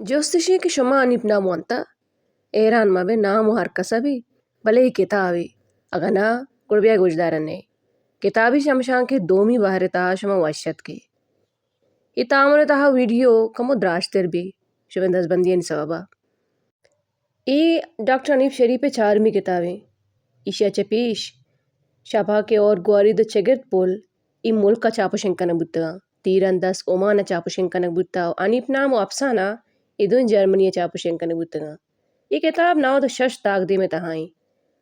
جست اش انت کہ شما حنیف نام ونتہ؟ حیران مہ بئے، نام و ہر کس ءَ بی، بلے اے کتابے، اگاں نہ، گڑا بیا گوشدارن ئے۔ کتابے شمشانک ءِ دومی بہر ءِ تہا شما وش اتکے۔ اے تامر ءِ تہا ویڈیو کمو دراجتر بی، شمئے دزبندیانی سبب ءَ۔ اے ڈاکٹر حنیف شریف ءِ چارمی کتابے۔ ایشی ءَ چہ پیش شاپاک ءِ اور گوارید ءُ چگرد پل اے ملک ءَ چاپ ءُ شنگ کنگ بوتگاں۔ تیرانداز عمان ءَ چاپ ءُ شنگ کنگ بوتہ ءُ حنیف نام ءُ افسانہ اے دوئیں جرمنی ءَ چاپ ءُ شنگ کنگ بوتگاں۔ اے کتاب نود ءُ شش تاکدیم ءِ تہا ایں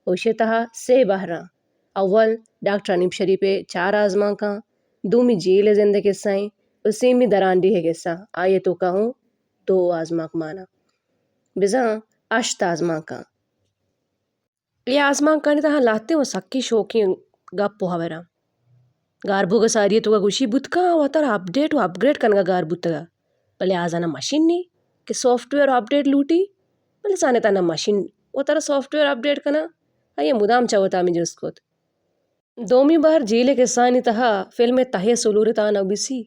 ءُ ایشی ءِ تہا سے بہراں۔ اول ڈاکٹر حنیف شریف ءِ چار آزمانکاں، دومی جیل ءِ زند ءِ کسہ ایں ءُ سیمی درانڈیھ ءِ کسہ۔ آئی ءِ توکا اوں دو آزمانک مان آں۔ بزاں ہشت آزمانکاں۔ اے آزمانکانی تہا لہتیں ءُ سکیں شوکیں گپ ءُ ہبراں۔ گار بوگ ءِ ساری ءِ توکا گوشی بوت کنت وتارا اپڈیٹ ءُ اپگریڈ کنگ ءَ گار بوتگ ءَ، بلے آزاناں مشین نی کہ سافٹ ویئر اپڈیٹ لوٹی، بلے زانت ءَ نہ مشین وتارا سافٹ ویئر اپڈیٹ کناں۔ آئی ءَ مدام چہ وتا ہمے جست کت۔ دومی بہر جیل ءِ کسہانی تہا فلم ءِ تہی ءَ سلور ءِ تہا نویسی،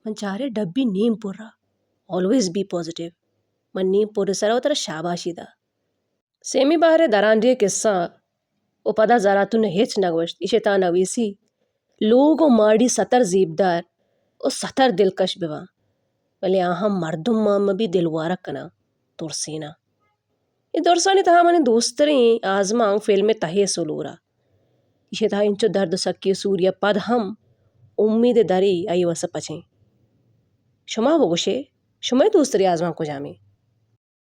من چارے ڈبی نیم پر ءَ، آلویز بی پازیٹیو۔ من نیم پر ءِ سرا وتارا شاباشی دا۔ سیمی بہر ءِ درانڈیھ ءِ کسہ ءَ پدا زراتون ءَ ہچ نہ گوشت۔ ایشی ءِ تہا نویسی، لوگ ءُ ماڑی ستر زیبدار ءُ ستر دلکش بباں، بلے آہاں مردم مان مہ بی دلوارگ کناں، ترسیناں۔ اے درسانی تہا منی دوستریں آزمانک فلم ءِ تہی ءِ سلور ءَ۔ ایشی ءِ تہا انچو درد ءُ سکی ءُ سوری ءَ پد ہم امید ءِ درے آئی ءِ وس ءَ پچیں۔ شما بگوشے، شمئے دوستریں آزمانک کجامیں؟